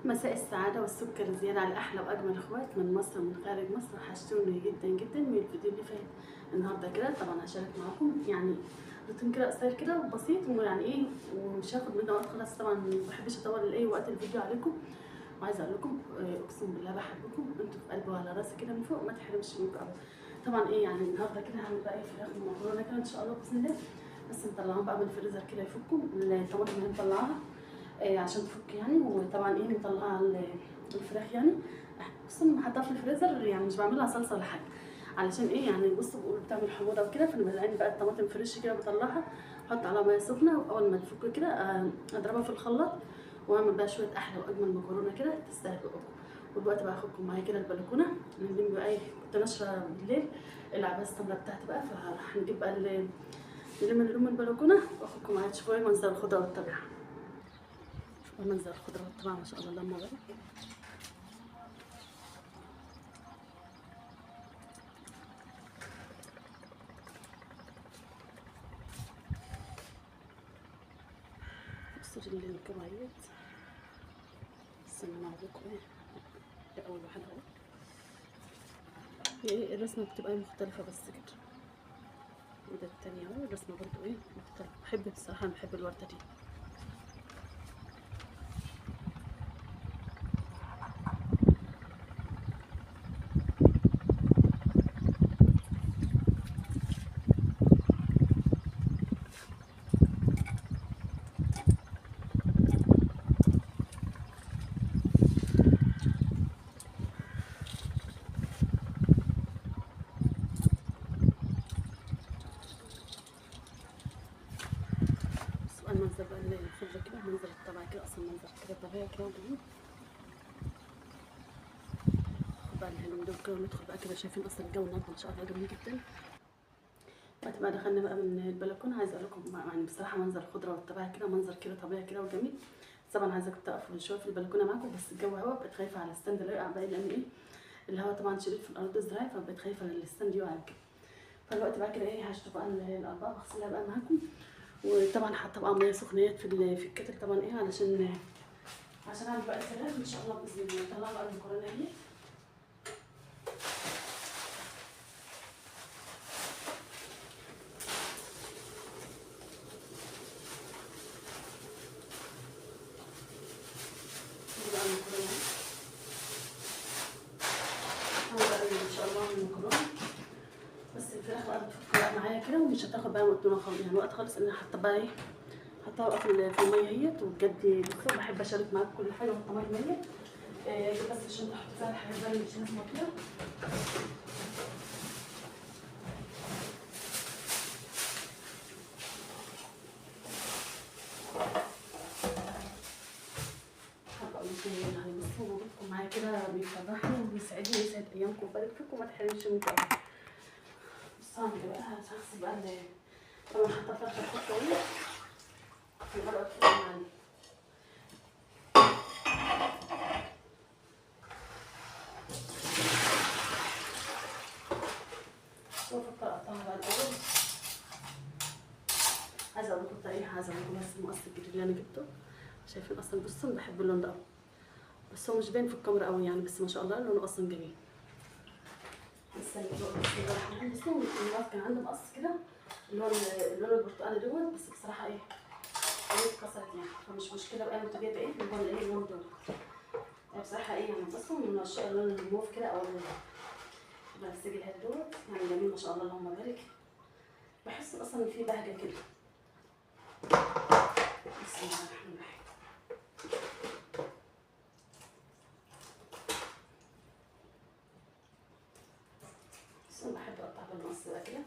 مساء السعادة والسكر الزيادة على أحلى وأجمل إخوات من مصر ومن خارج مصر. وحشتوني جدا جدا من الفيديو اللي فات. النهارده كده طبعا هشارك معاكم يعني روتين كده قصير كده وبسيط، ويعني ايه ومش هاخد منه وقت خالص. طبعا ما بحبش اطول اي وقت الفيديو عليكم، وعايزه اقول لكم اقسم بالله بحبكم، انتوا في قلبي وعلى راسي كده من فوق، ما تحرمش منكم ابدا. طبعا ايه يعني النهارده كده هعمل بقى ايه فراخ ومكرونه كده ان شاء الله باذن الله، بس نطلعهم بقى من الفريزر كده يفكوا الطماطم اللي مطلعاها عشان تفك يعني. وطبعا ايه مطلعه الفراخ يعني بصوا حطها في الفريزر، يعني مش بعملها صلصه ولا حاجة، علشان ايه يعني بصوا بقول بتعمل حموضه وكده. فانا بلاقي بقى الطماطم fresh كده بطلعها، احط عليها مية سخنة، واول ما تفك كده اضربها في الخلاط واعمل بقى شوية احلى واجمل مكرونه كده تستاهل بقكم. والوقت بقى اخدكم معايا كده البلكونه نلم بقى ايه، كنت ناشره بالليل العباية السمراء بتاعتي بقى، فهنجيب بقى نلم الهدوم من البلكونه واخدكم معايا تشوفوا ايه منظر الخضرة والطبيعة. منظر الخضرة والطبيعة ما شاء الله اللهم بارك. بصوا الكرايات، استنوا اوريكم ايه ده اول واحدة اهو. هي الرسمة بتبقى مختلفة بس كده، وده التاني اهو الرسمة برضو ايه مختلفة. بحب بصراحة، انا بحب الورده دي. المنظر بقى الخضرة كده، منظر الطبيعة كده، اصلا منظر كده طبيعي كده وجميل. خد بقى الهدوم دول كده وندخل بقى كده، شايفين اصلا الجو النهارده ما شاء الله جميل جدا. وقت بقى دخلنا بقى من البلكونه، عايزه اقول لكم يعني بصراحة منظر الخضرة والطبيعة كده، منظر كده طبيعي كده وجميل. طبعا عايزه كنت اقف شوية في البلكونه معاكم، بس الجو هوا، بقيت خايفة على ال stand اللي يقع بقى، لان ايه الهوا طبعا شديد في الارض الزراعي، فبقيت خايفة ان ال stand يقع كده. فالوقت بقى كده ايه هشطف بقى الاطباق واغسلها بقى معاكم. وطبعا حاطه بقى مية سخنيات في ال kettle طبعا ايه علشان اعمل بقى الفراخ ان شاء الله باذن الله. نطلع بقى المكرونه اهي. دي بقى المكرونه، هعمل بقى ان شاء الله المكرونه، بس الفراخ بقى بتفك بقى معايا كده، ومش هتاخد بقى وقتنا خالص يعني وقت خالص. انا حاطه بقى ايه، حاطاها بقى في المية اهيت. وبجد بصوا بحب اشارك معاكم كل حاجة والطماطم اهيت بس عشان احط فيها الحاجات بقى اللي مش لازم فيها. حابة اقول لكم يعني بصوا وجودكم معايا كده بيفرحني وبيسعدني ويسعد ايامكم ويبارك فيكم وما تحرمش منكم ابدا. بصوا هعمل بقى، هغسل بقى طبعا حاطه فرخة الخطة اهي في الورقة معانا. بفكر اقطعها بقى الاول. عايزه اقول لكم الطريقة، عايزه اقول لكم بس المقص الجديد اللي انا جبته، شايفين اصلا بصوا انا بحب اللون ده قوي، بس هو مش باين في الكاميرا قوي يعني، بس ما شاء الله لونه اصلا جميل. استنى بصوا كان عندي مقص كده اللي هو اللون البرتقالي دوت، بس بصراحة ايه اتكسرت يعني، فمش مشكلة بقى. انا كنت جايبه ايه اللي هو الايه اللون دوت بصراحة ايه يعني بصوا من عشاق اللون الموف كده او البنفسجي الهاد دوت، يعني جميل ما شاء الله اللهم بارك. بحس اصلا ان في بهجة كده. بسم الله الرحمن الرحيم. بس انا بحب اقطع بالمقص بقى كده.